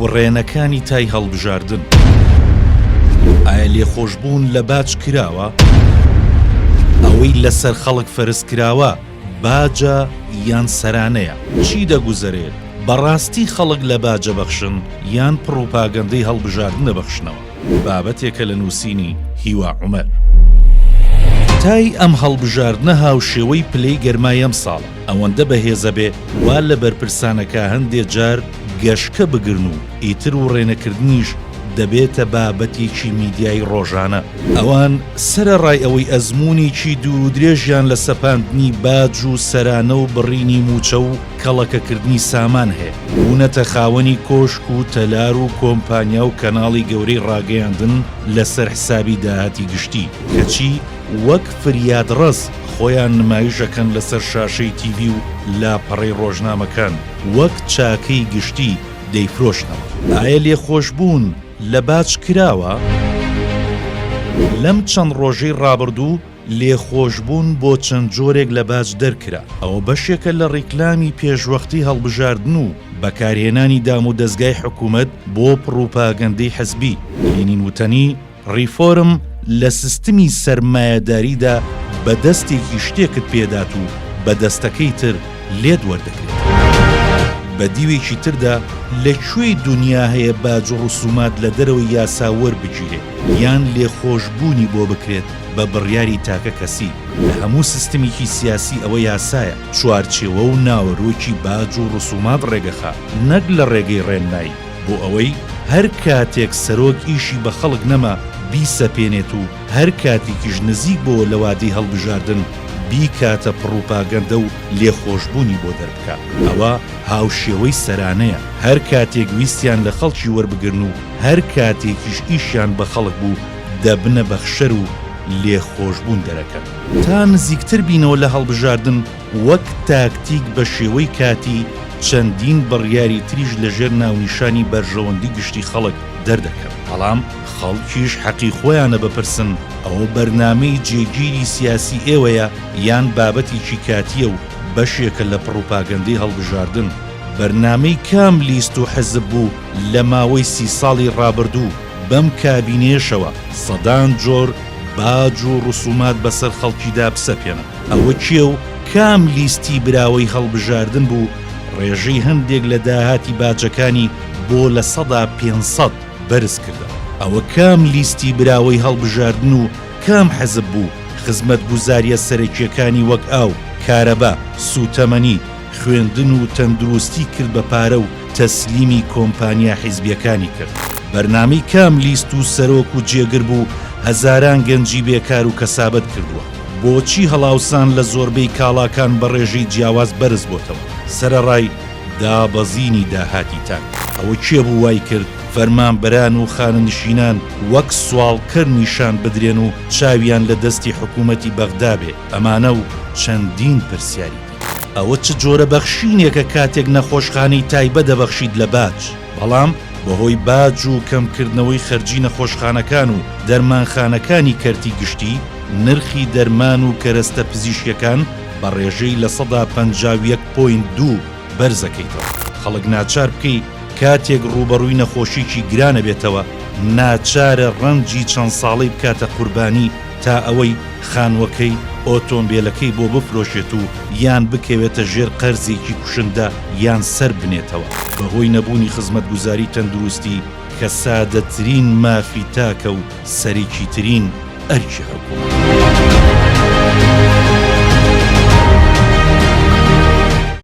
وڕێنەکانی تای هەڵبژاردن. ئایا لێخۆشبوون لە باج کراوە؟ ئەوەی لەسەر خەڵک فەرز کراوە باجە یان سەرانەیە؟ چی دەگوزەرێ؟ بەڕاستی خەڵک لە باجە بەخشن یان پڕوپاگەندەی هەڵبژاردن دەبەخشنەوە؟ بابەتێکە لە نووسینی هیوا عومەر. تای ئەم هەڵبژاردنە هاوشێوەی پلەی گەرمای ئەمساڵە، ئەوەندە بەهێزە بێ وا لە بەرپرسانەکە هەندێ جار گەشکە بگرن و ئیتر وڕێنەکردنیش دەبێتە بابەتێکی میدیایی ڕۆژانە. ئەوان سەرەڕای ئەوەی ئەزموونێکی دوورودرێژیان لە سەپاندنی باج و سەرانە و بڕینی مووچە و کەڵەکەکردنی سامان هەیە، بوونەتە خاوەنی کۆشک و تەلار و کۆمپانیا و کەناڵی گەورەی ڕاگەیاندن لەسەر حسابی داهاتی گشتی، کەچی وەک فریادڕەس خۆیان نمایش ئەکەن لەسەر شاشەی تیڤی و لاپەڕەی ڕۆژنامەکان وەک چاکەی گشتی دەیفرۆشنەوە. ئایا لێخۆشبوون لە باج کراوە؟ لەم چەند ڕۆژەی ڕابڕدوو لێخۆشبوون بۆ چەند جۆرێک لە باج دەرکرا، ئەوە بەشێکە لە ڕیکلامی پێشوەختی هەڵبژاردن و بەکارهێنانی دامودەزگای حکومەت بۆ پڕوپاگەندەی حزبی. لینین وتەنی، ڕیفۆرم لە سیستمی سەرمایەداریدا بە دەستێکی شتێکت پێدات و بە دەستەکەی تر لێت وەردەگرێت. بە دیوێکی تردا لە کوێی دونیا هەیە باج و ڕسومات لە دەرەوەی یاسا وەربگیرێ یان لێخۆشبوونی بۆ بکرێت بە بڕیاری تاکە کەسی؟ لە هەموو سیستمیکی سیاسی ئەوە یاسایە چوارچێوە و ناوەرۆکی باج و ڕسومات ڕێگەخا نەک لە ڕێگەی ڕێنمایی. بۆ ئەوەی هەر کاتێک سەرۆک ئیشی بە خەڵک نەما بیسەپێنێت و هەر کاتێکیش نزیک بۆوە لە وادەی هەڵبژاردن بیکاتە پڕوپاگەندە و لێخۆشبوونی بۆ دەربکا. ئەوە هاوشێوەی سەرانەیە هەر کاتێک ویستیان لە خەڵکی وەربگرن و هەر کاتێکیش ئیشیان بە خەڵک بوو دەبنە بەخشەر و لێخۆشبوون دەرەکەن. تا نزیکتر بینەوە لە هەڵبژاردن وەک تاکتیک بە شێوەی کاتی چەندین بڕیاری تریش لە ژێر ناونیشانی بەرژەوەندی گشتی خەڵک دەردەکەن، بەڵام خەڵکیش حەقی خۆیانە بپرسن ئەوە بەرنامەی جێگیری سیاسی ئێوەیە یان بابەتێکی کاتییە و بەشێکە لە پڕوپاگەندەی هەڵبژاردن؟ بەرنامەی کام لیست و حزب بوو لە ماوەی سی ساڵی ڕابردوو بەم کابینەیەشەوە سەدان جۆر باج و ڕسومات بەسەر خەڵکیدا بسەپێنن؟ ئەوە کێ و کام لیستی براوەی هەڵبژاردن بوو ڕێژەی هەندێک لە داهاتی باجەکانی بۆ 500% بەرز کردەوە؟ ئەوە کام لیستی براوەی هەڵبژاردن و کام حزب بوو خزمەتگوزارییە سەرەکییەکانی وەک ئاو، کارەبا، سووتەمەنی، خوێندن و تەندروستی کرد بە پارە و تەسلیمی کۆمپانیا حیزبیەکانی کرد. بەرنامەی کام لیست و سەرۆک و جێگر بوو هەزاران گەنجی بێکار و کەسابەت کردووە؟ بۆچی هەڵاوسان لە زۆربەی کاڵاکان بە ڕێژەی جیاواز بەرز بۆتەوە سەرەڕای دابەزینی داهاتی تاک؟ ئەوە کێ بوو وای کرد فەرمانبەران و خانەنشینان وەک سواڵکەر نیشان بدرێن و چاویان لە دەستی حکوومەتی بەغدا بێ؟ ئەمانە و چەندین پرسیاری دی. ئەوە چ جۆرە بەخشینێکە کاتێک نەخۆشخانەی تایبە دەبەخشیت لە باج، بەڵام بەهۆی باج و کەمکردنەوەی خەرجی نەخۆشخانەکان و دەرمانخانەکانی کەرتی گشتی، نرخی دەرمان و کەرەستە پزیشکیەکان بە ڕێژەی 51 point دوو بەرزەکەیتەوە. خەڵک ناچار بکەی کاتێک ڕووبەڕووی نەخۆشیکی گرانەبێتەوە، ناچارە ڕەنجی چەند ساڵەی بکاتە قوربانی تا ئەوەی خانووەکەی، ئۆتۆمبێلەکەی بۆ بفرۆشێت و یان بکەوێتە ژێر قەرزێکی کوشندە یان سەر بنێتەوە بەهۆی نەبوونی خزمەتگوزاری تەندروستی کە سادەترین مافی تاکە و سەرەکیترین ئەرکی حکومەت.